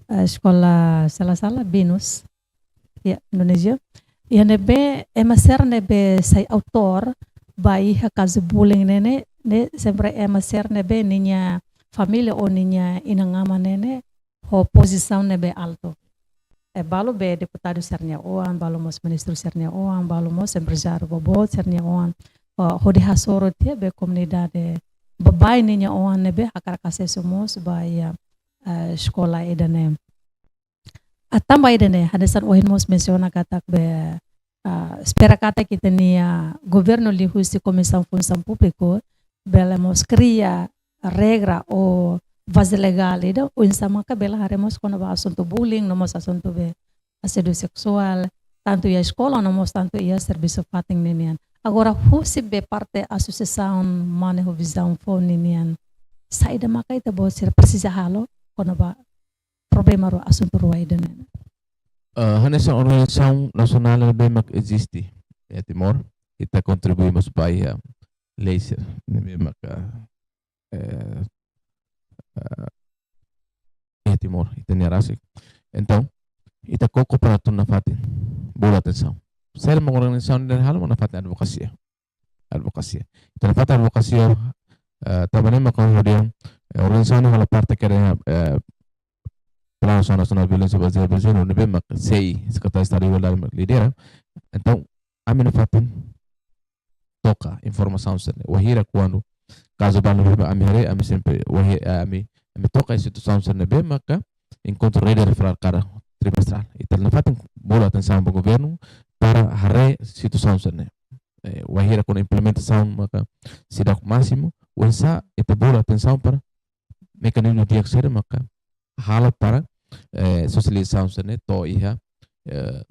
eh, eskola sala-sala Binus, ya, Indonézia. Iha ne'ebé ema sira ne'ebé sai autór ba iha kazu bullying ne'e ne'e, ne'e sempre ema sira ne'ebé ninia família ou ninia inan-aman ne'e ne'e ho pozisaun ne'ebé altu. Eh, balu be deputadu sira-nia oan, balu mós ministru sira-nia oan, balu mós emprezáriu boboot sira-nia oan. Ho-, hodi hasoru tiha be komunidade baibain ninia oan ne'ebé hakarak asesu mós ba iha, eh, eskola ida-ne'e. Ah, tanba ida-ne'e, hanesan ohin mós mensiona katak be, ah, espera katak ita-nia governu liuhusi Komisaun Funsaun Públika bele mós kria regra ou baze legál ida, oinsá maka bele haree mós kona-ba asuntu bullying, no mós asuntu be asédiu seksuál, tantu iha eskola, no mós tantu iha servisu fatin ninian. Agora, husi be parte asosiasaun Mane ho Vizaun foun ninian, saida maka ita-boot sira presiza halo kona-ba problema rua, asuntu rua ida-ne'e? Eh, hanesan organizasaun nasionál ne'ebé mak eziste iha Timor, ita kontribui mós ba iha lei sira ne'ebé mak, eh, eh, iha Timor, ita-nia rasik. Entaun, ita koko para tun nafatin, bolu atensaun. Saida mak organizasaun ne'e halo, mak nafatin advokasia. Advokasia. Ita nafatin advokasia, eh, tanba ne'e mak ha'u dehan, eh, organizasaun ne'e halo parte kedas, eh, Planu Asaun Nasionál Violénsia Bazeada ba Jéneru, ne'ebé mak C I, Sekretaria Estadu Igualdade mak lidera. Entaun, ami nafatin toka informasaun sira-ne'e. Wainhira kuandu kazu balu ne'ebé ami haree, ami sempre wainhira, eh, ami, ami toka instituisaun sira-ne'ebé maka enkontru rede referál kada trimestrál. Ita nafatin bolu atensaun ba governu para haree situasaun sira-ne'e. Eh, wainhira kuandu implementasaun maka seidauk másimu, oinsá ita bolu atensaun para mekanizmu di'ak saida maka halo para, eh, sosializasaun sira-ne'e to'o iha, eh,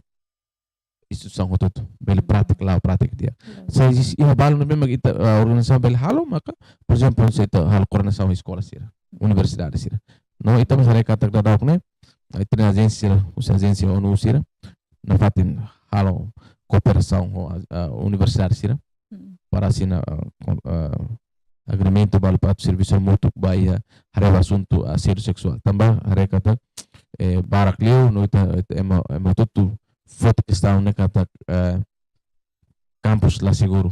instituisaun hotu-hotu, bele prátika, la'o prátika di'ak. Yes. Se iha balu ne'ebé mak ita, eh, organizasaun bele halo, maka, por ezemplu, se ita halo koordenasaun eskola sira, universidade sira. No ita mós haree katak daudauk ne'e, ah, ita-nia ajénsia sira, husi ajénsia ONU sira, nafatin halo kooperasaun ho, ah, universidade sira, Hmm. para asina, ah, kon-, ah, agreementu balu para atu servisu mútuu ba iha haree asuntu asédiu seksuál. Tanba haree katak, eh, barak liu no ita, ita ema, ema hotu-hotu foti kestaun ne'e katak, eh, kampus la seguru.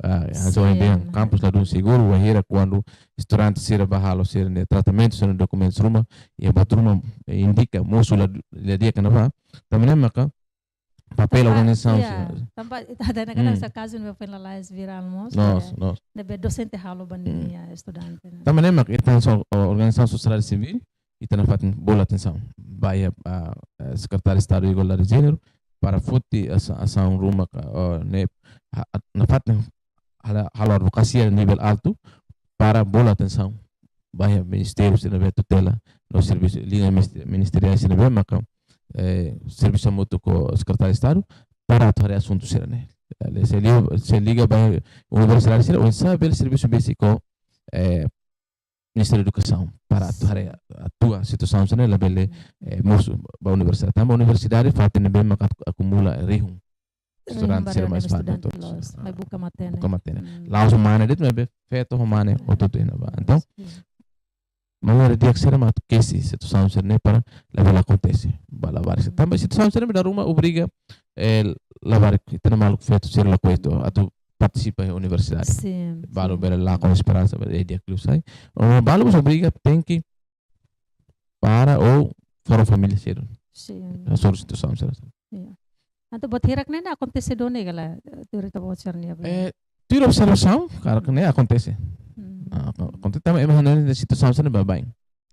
Ah, ya, so Sin. Entaun kampus ladún seguru, wainhira kuandu estudante sira bá halo sira-nia tratamentu, sira-nia dokumentus ruma, iha buat ruma, eh, indika mosu la, la di'ak iha ne'ebá. Tanba ne'e maka papél Tanba, organizasaun ya, sira. Tanba ita hatene katak Hmm. hanesan kazu ne'ebé foin lalais virál mós, Nos, eh, nos. ne'ebé dosente halo ba Hmm. ninia estudante ne'e. Tanba ne'e maka ita hanesan, o, organizasaun sosiedade sivíl, ita nafatin bolu atensaun ba iha, ah, eh, Sekretáriu Estadu Igualdade de Jéneru, para foti asa-, asaun ruma ka, oh, ne'e, ha-, nafatin halo, halo advokasia nivel altu para bolu atensaun ba iha ministériu sira ne'ebé tutela no servisu, liña ministeri-, ministeriál sira ne'ebé maka, eh, servisu mútuu ho Sekretáriu Estadu para atu haree asuntu sira-ne'e. Se liga, se liga ba universidade sira, oinsá bele servisu besik ho, eh, Ministériu Edukasaun para atu haree, atua situasaun sira-ne'e labele, eh, mosu ba universidade. Tanba universidade fatin ne'ebé maka akumula rihun Rihun estudante sira barak mai ne'ebé estudante fatu loos, ah, mai buka matenek. Buka matenek. Hmm. La'ós mane de'it, maibé feto ho mane hotu-hotu iha ne'ebá. Entaun, Sin. maneira di'ak sira mak atu kesi situasaun sira-ne'e para labele akontese ba labarik sira. Hmm. Tanba situasaun sira-ne'e dala ruma obriga, eh, labarik ita-nia maluk feto sira lakohi atu partisipa iha universidade. Sin, Balu sin. bele lakon esperansa, bele di'ak liu sai. Balu mós obriga tenke para ou fora família sira. Sin. Hasoru situasaun sira. Iya. Entaun buat hirak ne'e akontese duni ka lae, eh, tuir ita-boot sira-nia bele? Eh, tuir observasaun, karik ne'e akontese. Hmm. Ah, ako-, akontese tanba ema hanesan situasaun sira-ne'e baibain.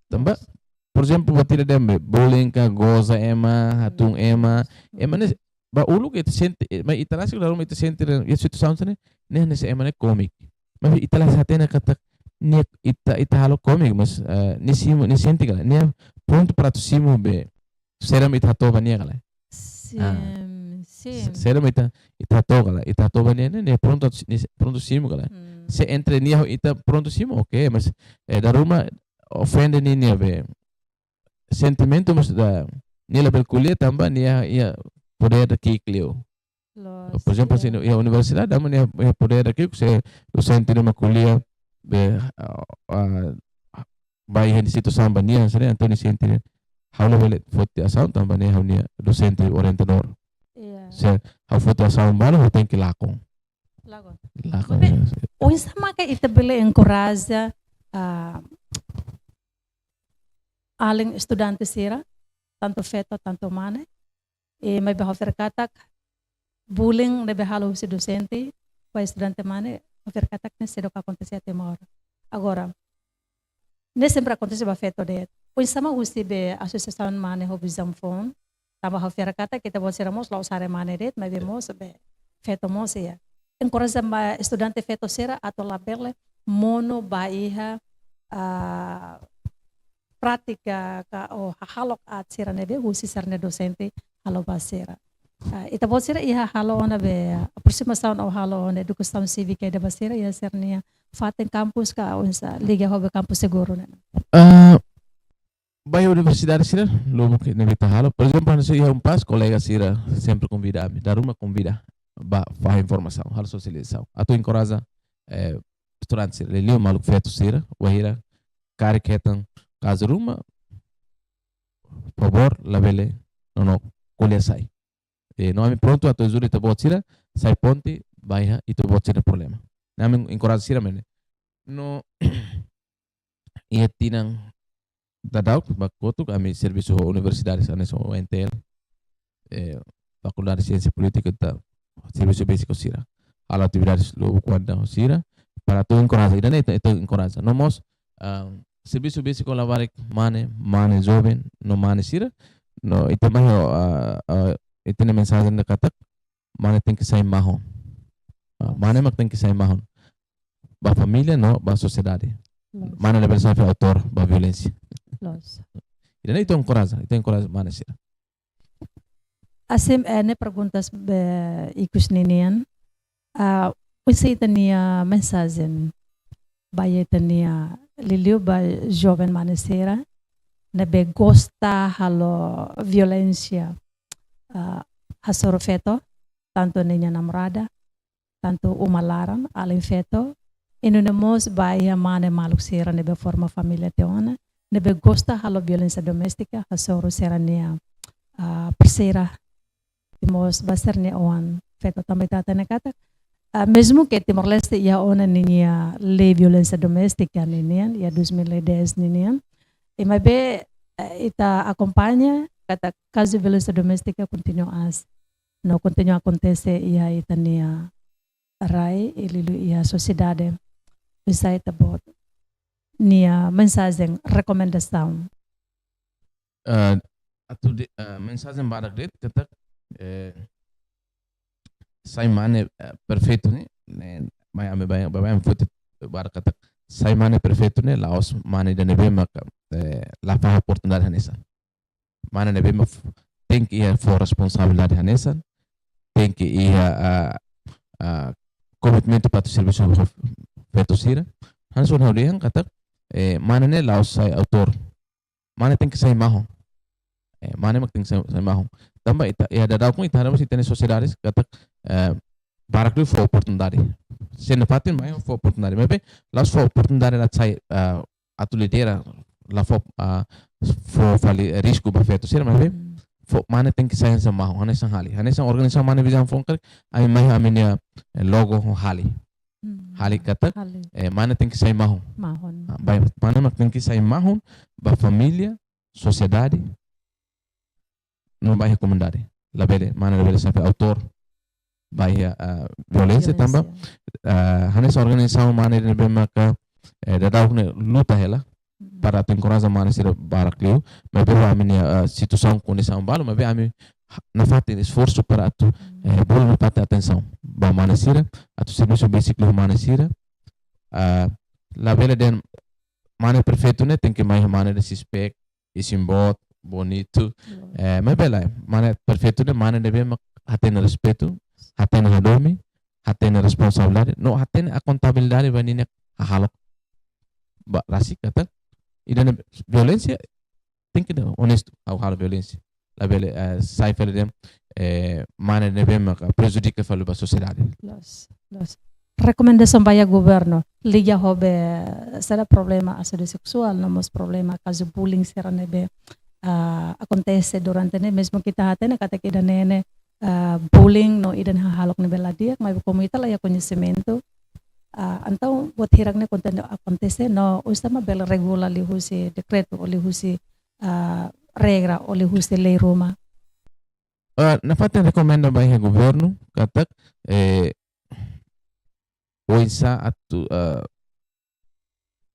Tanba, Yes. por ezemplu, buat ida dehan be, bullying ka, goza ema, hatún Hmm. ema, Hmm. ema ne'e ba uluk ita sente, eh, maibé ita rasik dala ruma ita sente, eh, situasaun sira-ne'e, ne'e hanesan ema ne'e kómiku. Maibé ita la hatene katak, nia ita, ita halo kómiku, mas, eh, nia simu, nia sente ka lae, nia prontu para atu simu be, saida mak ita hato'o ba nia ka lae. Ah. Sin, sin. Se-, saida mak ita, ita hato'o ka lae, ita hato'o ba nia, nia, nia prontu atu si-, nia se-, prontu simu ka lae. Hmm. Se entre nia ho ita prontu simu, oke, mas, eh, dala ruma ofende nia, nia be sentimentu, mas nia labele ko'alia tanba nia iha podér ki'ik liu. Loos, Por ezemplu, ya. hanesan iha universidade, ema nia iha podér ki'ik, se dosente nia mak ko'alia be, ah, ah, ba iha situasaun ba nia, sira entaun nia sente, ha'u labele foti asaun tanba ne'e ha'u-nia dosente orientadór. Iya. Se ha'u foti asaun balu, ha'u tenke lakon. Lakon. Lakon, Maibé, ya, sin. oinsá maka ita bele enkoraja, ah, alin estudante sira, tantu feto, tantu mane, i maibé ha'u fiar katak, bullying ne'ebé halo husi dosente ba estudante mane, ha'u fiar katak ne'e seidauk akontese iha Timor. Agora, ne'e sempre akontese ba feto de'it. Oinsá mak husi be asosiasaun mane ho vizaun foun, tanba ha'u fiar katak ita-boot sira mós la'ós haree mane de'it, maibé mós be feto mós iha. Enkoraja ba estudante feto sira atu labele monu ba iha, ah, prátika ka ou hahalok aat sira ne'ebé husi sira-nia dosente halo ba sira. Ah, ita-boot sira iha halo ona be, ah, aproximasaun ou halo ona edukasaun sívika ida ba sira iha sira-nia fatin kampus ka oinsá liga ho be kampus seguru ne'e? Ah, ba iha universidade sira, lubuk ne'ebé ita halo. Por ezemplu, hanesan iha UNPAZ, kolega sira sempre konvida ami. Dala ruma konvida ba fahe informasaun, halo sosializasaun. Atu enkoraja, eh, estudante sira, liuliu maluk feto sira, wainhira karik hetan kazu ruma, favór, labele, no, no, ko'alia sai. Eh, no ami prontu atu ajuda ita-boot sira, sai ponte, ba iha ita-boot sira problema. Ne'e ami enkoraja sira mak ne'e. No, iha tinan daudauk, ba kotuk, ami servisu ho universidade, hanesan UNTL, eh, Fakuldade Siénsia Polítika, ita servisu besik ho sira. Halo atividades lubuk kuandu ho sira, para atu enkoraja, ida-ne'e ita, ita enkoraja. No mós, ah, servisu besik ho labarik mane, mane joven, no mane sira, no ita mai ho, ah, ah, ita-nia mensajen ne'e katak, mane tenke sai mahon. Ah, mane mak tenke sai mahon. Ba família no ba sosiedade. Loos. Mane labele sai autór ba violénsia. Loos. Ida-ne'e ita enkoraja, ita enkoraja mane sira. Hanesan, eh, ne'e perguntas be ikus ninian. Ah, oinsá ita-nia mensajen ba iha ita-nia liuliu ba joven mane sira, ne'ebé gosta halo violénsia, ah, hasoru feto, tantu ninia namorada, tantu uma laran, alin feto, i nune'e mós ba iha mane maluk sira ne'ebé forma família tiha ona, ne'ebé gosta halo violénsia doméstika hasoru sira-nia, ah, parseira, i mós ba sira-nia oan feto. Tanba ita hatene katak, ah, mezmu ke Timor-Leste iha ona ninia lei violénsia doméstika ninian, iha dois mil e dez ninian, i maibé, eh, ita akompaña katak kazu violénsia doméstika kontinua aas, no kontinua akontese iha ita-nia rai i liuliu iha sosiedade. Oinsá ita-boot nia mensajen rekomendasaun? Eh, atu dehan, eh, mensajen badak de'it katak, eh, sai mane, eh, perfeitu ne'e, ne'e, mai ami baibain, baibain foti badak katak, sai mane perfeitu ne'e la'ós mane ida ne'ebé maka, eh, la fahe oportunidade hanesan. Mane ne'ebé mak f-, tenke iha fó responsabilidade hanesan, tenke iha, ah, ah, komitmentu para atu servisu ho feto sira. Hanesan ha'u dehan katak, eh, mane ne'e la'ós sai autór. Mane tenke sai mahon. Eh, mane mak tenke sai, sai mahon. Tanba ita, iha daudaun ita haree mós ita-nia sosiedade katak, eh, barak liu fó oportunidade. Se nafatin mai fó oportunidade. Maibé, la'ós fó oportunidade atu sai, ah, atu lidera, la fó, ah, fó fali, eh, risku ba feto sira, maibé, Mm. fó, mane tenke sai hanesan mahon, hanesan hali. Hanesan organizasaun mane vizaun foun karik, ami mai ami-nia, eh, logo ho hali. Mm. Hali katak, Hali. eh, mane tenke sai mahon. Mahon. Ah, ba, mane mak tenke sai mahon, ba família, sosiedade, no ba iha komunidade. Labele, mane labele sai feto autór ba iha, ah, violénsia. Violénsia. Tanba, ah, hanesan organizasaun mane ne'ebé maka, eh, daudaun ne'e luta hela, Mm. para atu enkoraja mane sira barak liu, maibé ba ami-nia, ah, situasaun kondisaun balu, maibé ami ha-, nafatin esforsu para atu, Mm. eh, bolu nafatin atensaun ba mane sira, atu servisu besik liu mane sira, ah, labele dehan mane perfeitu ne'e tenke mai mane ida six-pack, isin boot, bonitu. Boot. Eh, maibé lae, mane perfeitu ne'e mane ne'ebé mak hatene respeitu, hatene hadomi, hatene responsabilidade, no hatene akontabilidade ba ninia hahalok. Ba rasik katak, ida-ne'e violénsia, tenke dehan onestu, ha'u halo violénsia. Labele, eh, sai fali dehan, eh, mane ne'ebé maka prejudika fali ba sosiedade. Loos, loos. Rekomendasaun ba iha governu, liga ho be saida problema asédiu seksuál, no mós problema kazu bullying sira ne'ebé, ah, akontese durante ne'e, mezmu ke ita hatene katak ida-ne'e ne'e, ah, bullying no ida-ne'e hahalok ne'ebé la di'ak, maibé komu ita la iha koñesimentu, ah, entaun buat hirak ne'e kontinua akontese, no oinsá mak bele regula liuhusi dekretu, ou liuhusi, ah, regra, ou liuhusi lei ruma? Ah, nafatin rekomenda ba iha governu, katak, eh, oinsá atu, ah,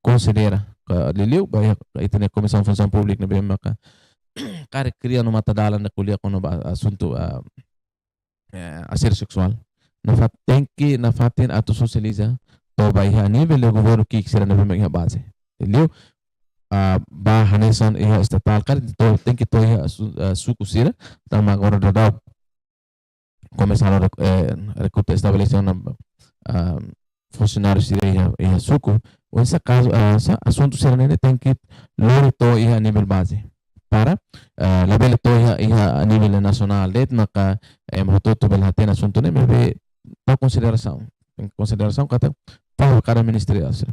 konsidera, ka liuliu ba iha ita-nia Komisaun Funsaun Públika ne'ebé maka karik kria no mata-dalan ida ko'alia kona-ba asuntu, ah, eh, asédiu seksuál. Nafat-, tenke nafatin atu sosializa to'o ba iha nivel de governu ki'ik sira ne'ebé mak iha baze. Liu, ah, ba hanesan iha estatál, karik to'o, tenke to'o iha su-, ah, suku sira, tanba agora daudaun komesa rek-, eh, rekruta estabelese ona, ah, funsionáriu sira iha, iha suku. Oinsá kazu, ah, sa-, asuntu sira-ne'e tenke lori to'o iha nivel baze. Para, ah, labele to'o iha, iha nivel nasionál de'it maka, eh, ema hotu-hotu bele hatene asuntu ne'e, maibé tau konsiderasaun. Tenke konsiderasaun katak, para kada ministériu sira.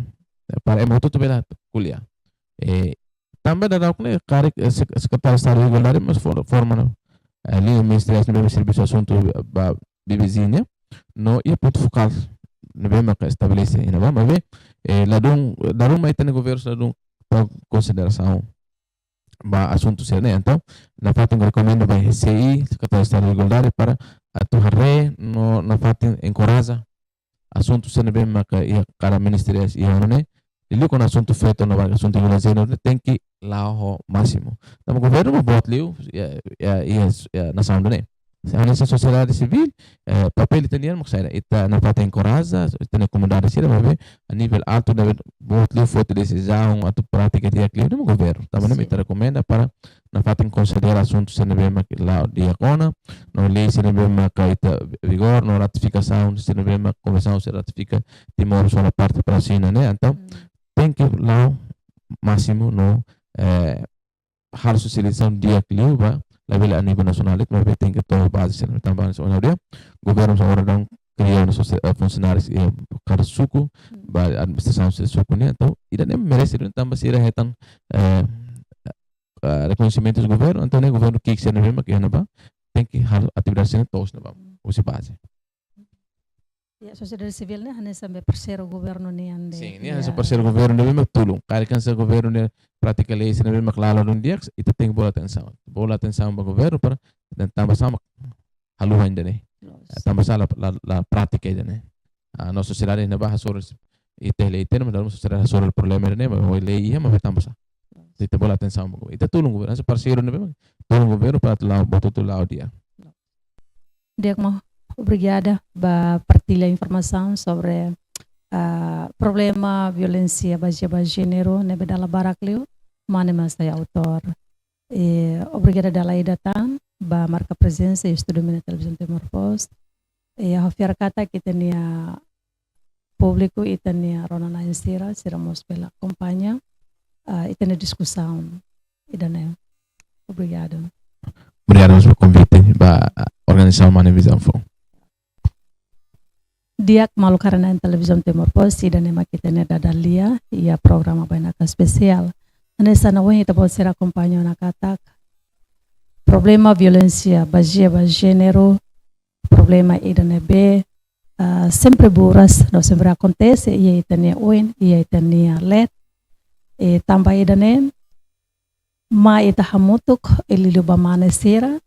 Para ema hotu-hotu bele ko'alia. Eh, tanba daudauk ne'e karik, eh, sek-, Sekretáriu Estadu Igualdade mós for-, forma ona, eh, liña ministeriál ne'ebé servisu asuntu ba bibi-viziña, no iha pontu fokál ne'ebé maka estabelese iha-ne'ebá, maibé, eh, ladún, ladún mai ita-nia governu ladún tau konsiderasaun ba asuntu sira-ne'e. Entaun, nafatin rekomenda ba C I, Sekretáriu Estadu Igualdade, para atu haree no nafatin enkoraja asuntu sira ne'ebé maka iha kada ministériu iha ona ne'e, liuliu kona-ba asuntu feto no ba asuntu violénsia ne'e tenke la'o ho másimu. Tanba governu mak boot liu iha, iha, iha, iha nasaun ida-ne'e. Se hanesan sosiedade sivíl, eh, papél ita-nian mak saida, ita nafatin enkoraja ita-nia komunidade sira, maibé a nivel altu ne'ebé boot liu foti desizaun atu prátika di'ak liu ne'e mak governu. Tanba ne'e Sin. ita rekomenda para nafatin konsidera asuntu sira ne'ebé mak la'o di'ak ona, no lei sira ne'ebé mak ita vigora, no ratifikasaun sira ne'ebé mak konvensaun sira ratifika Timor sola parte para asina ne'e. Entaun, Mm. tenke la'o másimu no, eh, halo sosializasaun di'ak liu ba, labele a nível nasionál de'it, maibé tenke to'o baze sira-ne'e, tanba hanesan ohin ha'u dehan, governu mós agora daudaun kria ona sosi-, eh, funsionáriu, eh, kada suku, ba administrasaun sira suku nian, entaun ida-ne'e merese duni tanba sira hetan, eh, eh, rekoñesimentu husi governu, entaun ne'e governu ki'ik sira ne'ebé mak iha ne'ebá, tenke halo atividade sira to'os ne'ebá, husi baze. Ya, sosiedade sivíl ne'e hanesan be parseiru governu nian de'it. Sin, nia hanesan parseiru governu ne'ebé mak tulun. Karik hanesan governu ne'e pratika lei sira ne'ebé mak la ladún di'ak, ita tenke bolu atensaun. Bolu atensaun ba governu para, tanba sá mak haluha ida-ne'e. Loos. Tanba sá la, la, la pratika ida-ne'e. Ah, no sosiedade ne'ebá hasoru ita lei ita-nia, mas dalam sosiedade hasoru problema ida-ne'e, mas lei iha, mas tanba sá. Loos. Ita bolu atensaun ba governu. Ita tulun governu, hanesan parseiru ne'ebé mak tulun governu para atu la'o, buat hotu la'o di'ak. Loos. Di'ak, maun, obrigada ba partilla informasaun sobre, ah, problema violénsia bazeia ba jéneru ne'ebé dala barak liu mane mak sai autór. E obrigada dala ida tan ba marka prezensa iha estúdiu Mina Televizaun Timor Post. E ha'u fiar katak ita-nia públiku, ita-nia rona-na'in sira, sira mós bele akompaña, ah, ita-nia diskusaun ida-ne'e. Obrigada. Obrigadu mós ba konvite ba, ah, organizasaun Mane Vizaun Foun. Di'ak, maluk haree-na'in Televizaun Timor Post, ida-ne'e mak ita-nia dada lia iha programa Bainaka Espesiál. Hanesan ohin ita-boot sira akompaña ona katak problema violénsia bazeia ba jéneru, problema ida ne'ebé, ah, sempre buras, no sempre akontese iha ita-nia oin, iha ita-nia leet. E tanba ida-ne'e mak ita hamutuk liuliu ba mane sira,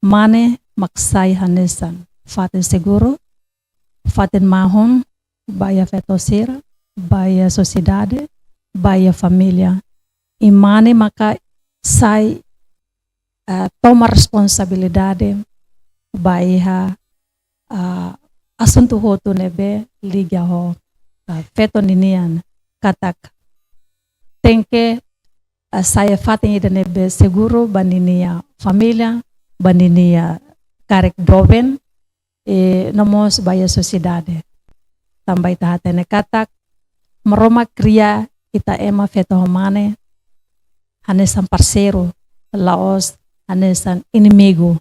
mane mak sai hanesan fatin seguru, fatin mahon ba iha feto sira, ba iha sosiedade, ba iha família. I mane maka sai, eh, toma responsabilidade ba iha, ah, asuntu hotu ne'ebé liga ho, ah, feto ninian, katak tenke, ah, sai fatin ida ne'ebé seguru ba ninia família, ba ninia karik doben, e no mós ba iha sosiedade. Tanba ita hatene katak Maromak kria ita ema feto ho mane hanesan parseiru, la'ós hanesan inimigu.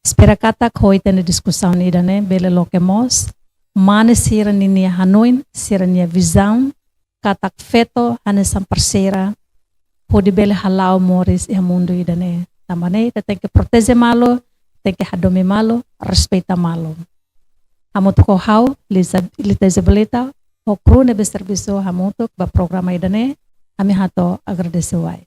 Espera katak ho ita-nia diskusaun ida-ne'e bele loke mós mane sira ninia hanoin, sira-nia vizaun, katak feto hanesan parseira hodi bele hala'o moris iha mundu ida-ne'e. Tanba ne'e ita tenke proteje malu, tenke hadomi malu, respeita malu. Hamutuk ho ha'u, Liza, Lita Isabelita, ho kru ne'ebé servisu hamutuk ba programa ida-ne'e, ami hato'o agradese wa'in.